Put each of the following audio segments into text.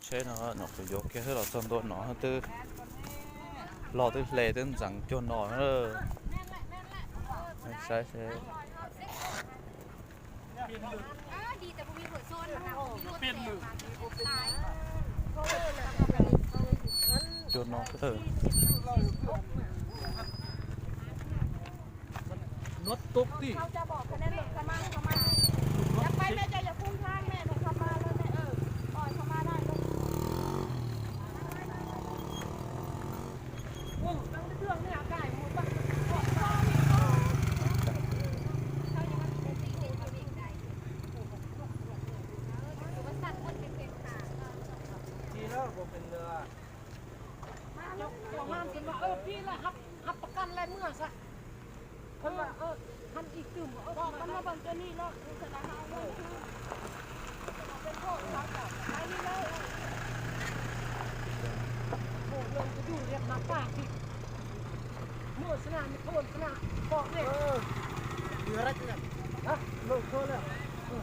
ໃຊ່ເນາະ ເນາະ ກະຍົກແຄ່ເຮີລາວສ່ວນໂດນເນາະ ເຮົາຕື່ ລໍຕື່ແລຕື່ຈັງຈົນເນາະ ເອີ ໃຊ່ ໃຊ່ ເອີ ດີແຕ່ບໍ່ມີຫົວໂຊນນະ ບໍ່ມີລົດແຊງມາ ຕາຍ ຈົນເນາະ ເອີ. ລົດຕົກຕິ ເຂົາຈະບອກຄະແນນລົດເຂົ້າມາ ເຂົ້າມາ ຢ່າໄປແມ່ ເຈົ້າຢ່າຄຸມທາງແມ່ ລົດເຂົ້າມາເລີຍແມ່ ເອີ ປ່ອຍເຂົ້າມາໄດ້ລູກ ໂອ້ ຕັ້ງເຄື່ອງນີ້ອາກາຍໝູ່ປະ ດີແລ້ວບໍ່ເປັນເຮືອ ເຈົ້າຂອງຮ້ານເພິ່ນວ່າ ເອີ ດີລະ ຮັບ ຮັບປະກັນແລ້ວເມືອຊະ ເພິ່ນວ່າ ເອີ ຄັນອີກຕື່ມ ເອີ ບອກເພິ່ນມາເບິ່ງໂຕນີ້ໂລດ ຄືສະນະເຮົາເງິນຄື ເປັນໂທດເຂົາເຈົ້າ ໄປນີ້ເລີຍ ໂທດລົງໄປຢູ່ເຮັດມາປາກອີກ ໂມສະນາມີໂທດສະນາບອກເດ້ ເອີ ເຫຼືອໄດ້ຈັ່ງໃດ ຮະ ລົງໂທດແລ້ວ ເອີ ເອີ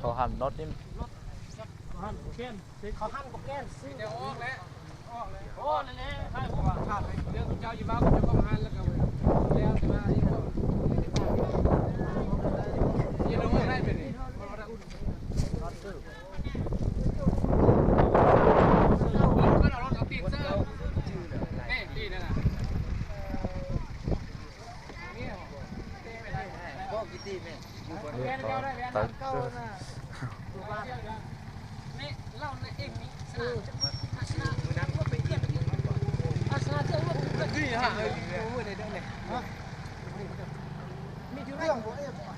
ເຂົາຫັ້ນເນາະ ເຂົາຫັ້ນບໍ່ແກ່ນ ເຂົາຫັ້ນບໍ່ແກ່ນ ຊິໄດ້ອອກແລ້ວ ອອກແລ້ວ ໂອ້ ແລ້ວ ແລ້ວ ເລື່ອງເຈົ້າຢູ່ບ້ານ ເຈົ້າຂອງຮ້ານ ແລ້ວກໍແລ້ວ ແຕ່ວ່າ ມີເລື່ອງບໍ່?